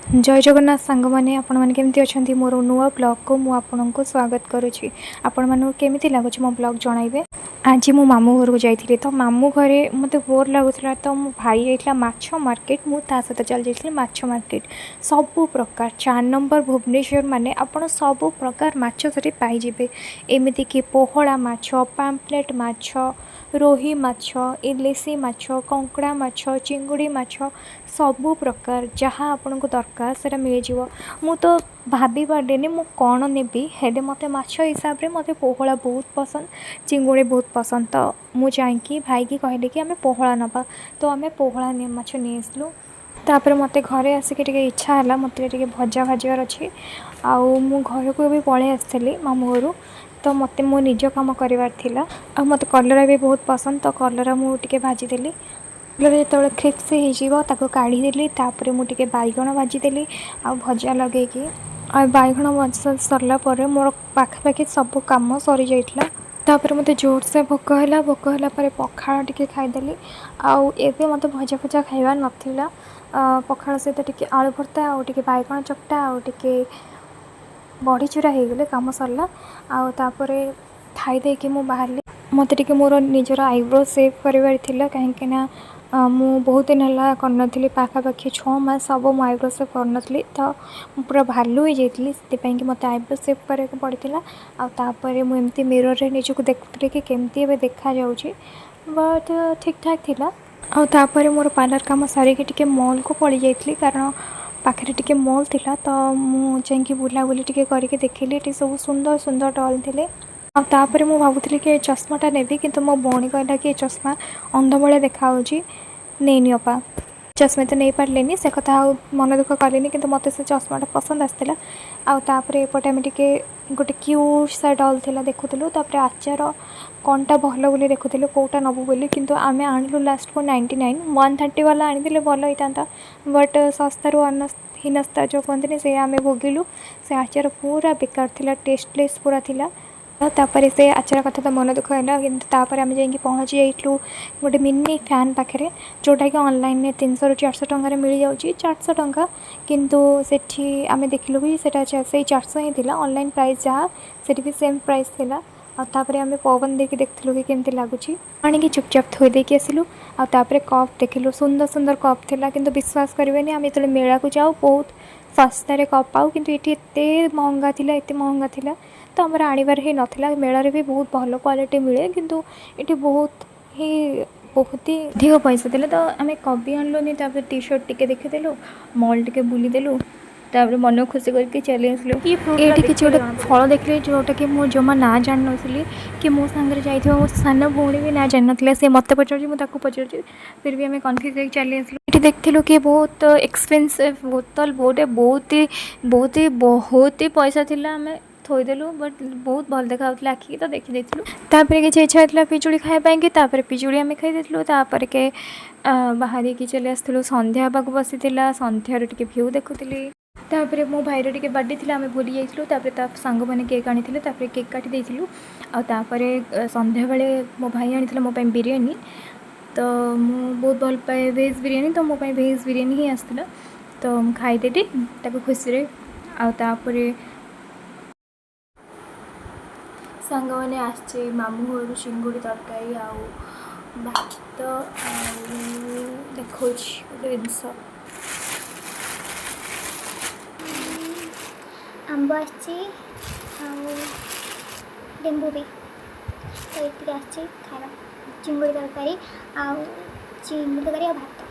ଜୟ ଜଗନ୍ନାଥ ସାଙ୍ଗମାନେ, ଆପଣମାନେ କେମିତି ଅଛନ୍ତି? ମୋର ନୂଆ ବ୍ଲଗ୍କୁ ମୁଁ ଆପଣଙ୍କୁ ସ୍ୱାଗତ କରୁଛି। ଆପଣମାନଙ୍କୁ କେମିତି ଲାଗୁଛି ମୋ ବ୍ଲଗ୍, ଜଣାଇବେ। ଆଜି ମୁଁ ମାମୁଁ ଘରକୁ ଯାଇଥିଲି। ତ ମାମୁଁ ଘରେ ମୋତେ ବୋର୍ ଲାଗୁଥିଲା, ତ ମୋ ଭାଇ ଯାଇଥିଲା ମାଛ ମାର୍କେଟ, ମୁଁ ତା ସହିତ ଚାଲି ଯାଇଥିଲି ମାଛ ମାର୍କେଟ। ସବୁ ପ୍ରକାର, 4 ନମ୍ବର ଭୁବନେଶ୍ୱର ମାନେ ଆପଣ ସବୁ ପ୍ରକାର ମାଛ ସେଠି ପାଇଯିବେ। ଏମିତିକି ପୋହଳା ମାଛ, ପାମ୍ପଲେଟ୍ ମାଛ, ରୋହି ମାଛ, ଇଲିଶି ମାଛ, କଙ୍କଡ଼ା ମାଛ, ଚିଙ୍ଗୁଡ଼ି ମାଛ, ସବୁ ପ୍ରକାର ଯାହା ଆପଣଙ୍କୁ ଦରକାର ସେଇଟା ମିଳିଯିବ। ମୁଁ ତ ଭାବି ପାରିଲିନି ମୁଁ କ'ଣ ନେବି। ହେଲେ ମୋତେ ମାଛ ହିସାବରେ ମୋତେ ପୋହଳା ବହୁତ ପସନ୍ଦ, ଚିଙ୍ଗୁଡ଼ି ବହୁତ ପସନ୍ଦ। ତ ମୁଁ ଯାଇକି ଭାଇକି କହିଲି କି ଆମେ ପୋହଳା ନେବା। ତ ଆମେ ପୋହଳା ମାଛ ନେଇ ଆସିଲୁ। ତାପରେ ମୋତେ ଘରେ ଆସିକି ଟିକେ ଇଚ୍ଛା ହେଲା, ମୋତେ ଟିକେ ଭଜା ଭାଜିବାର ଅଛି। ଆଉ ମୁଁ ଘରକୁ ବି ପଳେଇ ଆସିଥିଲି ମାମୁଁ ଘରୁ, ତ ମୋତେ ମୋ ନିଜ କାମ କରିବାର ଥିଲା। ଆଉ ମୋତେ କଲରା ବି ବହୁତ ପସନ୍ଦ, ତ କଲରା ମୁଁ ଟିକେ ଭାଜିଦେଲି। କଲରା ଯେତେବେଳେ କ୍ରିସ୍ପି ହେଇଯିବ, ତାକୁ କାଢ଼ିଦେଲି। ତାପରେ ମୁଁ ଟିକେ ବାଇଗଣ ଭାଜିଦେଲି ଆଉ ଭଜା ଲଗେଇକି। ଆଉ ବାଇଗଣ ଭଜା ସରିଲା ପରେ ମୋର ପାଖାପାଖି ସବୁ କାମ ସରିଯାଇଥିଲା। ତାପରେ ମୋତେ ଜୋରସେ ଭୋକ ହେଲା। ଭୋକ ହେଲା ପରେ ପଖାଳ ଟିକେ ଖାଇଦେଲି। ଆଉ ଏବେ ମୋତେ ଭଜା ଫଜା ଖାଇବାର ନଥିଲା। ପଖାଳ ସହିତ ଟିକେ ଆଳୁ ଭର୍ତ୍ତା ଆଉ ଟିକେ ବାଇଗଣ ଚକଟା ଆଉ ଟିକେ ବଢ଼ି ଚୁରା ହେଇଗଲେ କାମ ସରିଲା। ଆଉ ତାପରେ ଖାଇ ଦେଇକି ମୁଁ ବାହାରିଲି। ମୋତେ ଟିକେ ମୋର ନିଜର ଆଇବ୍ରୋ ସେଭ୍ କରିବାର ଥିଲା, କାହିଁକିନା ମୁଁ ବହୁତ ଦିନ ହେଲା କରିନଥିଲି। ପାଖାପାଖି 6 ମାସ ହେବ ମୁଁ ଆଇବ୍ରୋ ସେଭ୍ କରିନଥିଲି, ତ ମୁଁ ପୁରା ଭାଲୁ ହେଇଯାଇଥିଲି। ସେଥିପାଇଁକି ମୋତେ ଆଇବ୍ରୋ ସେଭ୍ କରିବାକୁ ପଡ଼ିଥିଲା। ଆଉ ତାପରେ ମୁଁ ଏମିତି ମିରର୍ରେ ନିଜକୁ ଦେଖୁଥିଲି କି କେମିତି ଏବେ ଦେଖାଯାଉଛି, ବଟ୍ ଠିକ୍ ଠାକ୍ ଥିଲା। ଆଉ ତାପରେ ମୋର ପାର୍ଲର କାମ ସାରିକି ଟିକେ ମଲ୍କୁ ପଳେଇ ଯାଇଥିଲି, କାରଣ ପାଖରେ ଟିକେ ମଲ୍ ଥିଲା। ତ ମୁଁ ଯାଇକି ବୁଲାବୁଲି ଟିକେ କରିକି ଦେଖିଲି, ଏଠି ସବୁ ସୁନ୍ଦର ସୁନ୍ଦର ଡଲ୍ ଥିଲେ। ଆଉ ତାପରେ ମୁଁ ଭାବୁଥିଲି କି ଏ ଚଷମାଟା ନେବି, କିନ୍ତୁ ମୋ ଭଉଣୀ କହିଲା କି ଏ ଚଷମା ଅନ୍ଧ ଭଳିଆ ଦେଖାହେଉଛି, ନେଇନି ଅପା। ଚଷମା ତ ନେଇପାରିଲିନି, ସେ କଥା ଆଉ ମନ ଦୁଃଖ କଲିନି, କିନ୍ତୁ ମୋତେ ସେ ଚଷମାଟା ପସନ୍ଦ ଆସିଥିଲା। ଆଉ ତାପରେ ଏପଟେ ଆମେ ଟିକେ ଗୋଟେ କ୍ୟୁଟ୍ ସା ଡଲ୍ ଥିଲା, ଦେଖୁଥିଲୁ। ତାପରେ ଆଚାର କ'ଣଟା ଭଲ ବୋଲି ଦେଖୁଥିଲୁ, କେଉଁଟା ନେବୁ ବୋଲି। କିନ୍ତୁ ଆମେ ଆଣିଲୁ ଲାଷ୍ଟକୁ 99, 130 ବାଲା ଆଣିଥିଲେ ଭଲ ହେଇଥାନ୍ତା, ବଟ୍ ଶସ୍ତାରୁ ହୀନସ୍ତା ଯେଉଁ କୁହନ୍ତିନି, ସେଇଆ ଆମେ ଭୋଗିଲୁ। ସେ ଆଚାର ପୁରା ବେକାର ଥିଲା, ଟେଷ୍ଟଲେସ୍ ପୁରା ଥିଲା। ତାପରେ ସେ ଆଚାର କଥା ତ ମନ ଦୁଃଖ ହେଲା, କିନ୍ତୁ ତାପରେ ଆମେ ଯାଇକି ପହଞ୍ଚି ଯାଇଥିଲୁ ଗୋଟେ ମିନି ଫ୍ୟାନ୍ ପାଖରେ, ଯେଉଁଟାକି ଅନଲାଇନ୍ରେ 300ରୁ 400 ଟଙ୍କାରେ ମିଳିଯାଉଛି, 400 ଟଙ୍କା। କିନ୍ତୁ ସେଠି ଆମେ ଦେଖିଲୁ କି ସେଇଟା ସେଇ 400 ହିଁ ଥିଲା। ଅନଲାଇନ୍ ପ୍ରାଇସ୍ ଯାହା, ସେଠି ବି ସେମ୍ ପ୍ରାଇସ୍ ଥିଲା। ଆଉ ତାପରେ ଆମେ ପବନ ଦେଇକି ଦେଖିଥିଲୁ କି କେମିତି ଲାଗୁଛି। ଆଣିକି ଚୁପଚାପ ଥୋଇ ଦେଇକି ଆସିଲୁ। ଆଉ ତାପରେ କପ୍ ଦେଖିଲୁ, ସୁନ୍ଦର ସୁନ୍ଦର କପ୍ ଥିଲା। କିନ୍ତୁ ବିଶ୍ୱାସ କରିବେନି, ଆମେ ଯେତେବେଳେ ମେଳାକୁ ଯାଉ ବହୁତ ଶସ୍ତାରେ କପ୍ ପାଉ, କିନ୍ତୁ ଏଠି ଏତେ ମହଙ୍ଗା ଥିଲା, ଏତେ ମହଙ୍ଗା ଥିଲା, ତ ଆମର ଆଣିବାର ହିଁ ନଥିଲା। ମେଳାରେ ବି ବହୁତ ଭଲ କ୍ୱାଲିଟି ମିଳେ, କିନ୍ତୁ ଏଠି ବହୁତ ହିଁ ବହୁତ ହି ଅଧିକ ପଇସା ଥିଲା, ତ ଆମେ କପ୍ ବି ଆଣିଲୁନି। ତାପରେ ଟି ସାର୍ଟ ଟିକେ ଦେଖିଦେଲୁ, ମଲ୍ ଟିକେ ବୁଲିଦେଲୁ, ତାପରେ ମନ ଖୁସି କରିକି ଚାଲି ଆସିଲୁ। କି ଫ୍ରୁଟ୍? ଏଇଠି କିଛି ଗୋଟେ ଫଳ ଦେଖିଲି, ଯେଉଁଟାକି ମୁଁ ଜମା ନାଁ ଜାଣିନଥିଲି କି ମୋ ସାଙ୍ଗରେ ଯାଇଥିବା ମୋ ସାନ ଭଉଣୀ ବି ନାଁ ଜାଣିନଥିଲା। ସେ ମୋତେ ପଚାରୁଛି, ମୁଁ ତାକୁ ପଚାରୁଛି, ଫିର୍ ବି ଆମେ କନଫ୍ୟୁଜ୍ ହେଇକି ଚାଲି ଆସିଲୁ। ଏଠି ଦେଖିଥିଲୁ କି ବହୁତ ଏକ୍ସପେନ୍ସିଭ୍ ବୋତଲ, ବହୁତ ବହୁତ ହି ବହୁତ ହି ବହୁତ ହି ପଇସା ଥିଲା। ଆମେ ଥୋଇଦେଲୁ, ବଟ୍ ବହୁତ ଭଲ ଦେଖାଯାଉଥିଲା ଆଖିକି, ତ ଦେଖିଦେଇଥିଲୁ। ତାପରେ କିଛି ଇଚ୍ଛା ହେଇଥିଲା ପିଜୁଳି ଖାଇବା ପାଇଁକି, ତାପରେ ପିଜୁଳି ଆମେ ଖାଇ ଦେଇଥିଲୁ। ତାପରେ କେ ବାହାରିକି ଚାଲି ଆସିଥିଲୁ। ସନ୍ଧ୍ୟା ହେବାକୁ ବସିଥିଲା, ସନ୍ଧ୍ୟାରୁ ଟିକେ ଭ୍ୟୁ ଦେଖୁଥିଲି। ତାପରେ ମୋ ଭାଇର ଟିକେ ବର୍ଥଡ଼େ ଥିଲା, ଆମେ ଭୁଲି ଯାଇଥିଲୁ। ତାପରେ ତା ସାଙ୍ଗମାନେ କେକ୍ ଆଣିଥିଲେ, ତାପରେ କେକ୍ କାଟି ଦେଇଥିଲୁ। ଆଉ ତାପରେ ସନ୍ଧ୍ୟାବେଳେ ମୋ ଭାଇ ଆଣିଥିଲା ମୋ ପାଇଁ ବିରିୟାନୀ। ତ ମୁଁ ବହୁତ ଭଲ ପାଏ ଭେଜ୍ ବିରିୟାନୀ, ତ ମୋ ପାଇଁ ଭେଜ୍ ବିରିୟାନୀ ହିଁ ଆସିଥିଲା। ତ ମୁଁ ଖାଇଦେଲି ତାକୁ ଖୁସିରେ। ଆଉ ତାପରେ ସାଙ୍ଗମାନେ, ଆସିଛି ମାମୁଁ ଘରୁ ଚିଙ୍ଗୁଡ଼ି ତରକାରୀ ଆଉ ଭାତ। ଆଉ ଦେଖାଉଛି ଗୋଟେ ଜିନିଷ। ଆମ୍ବ ଆସିଛି ଆଉ ଲେମ୍ବୁ ବି। ତ ଏତିକି ଆସିଛି ଖାଇବା, ଚିଙ୍ଗୁଡ଼ି ତରକାରୀ ଆଉ ଚିଙ୍ଗୁଡ଼ି ତରକାରୀ ଆଉ ଭାତ।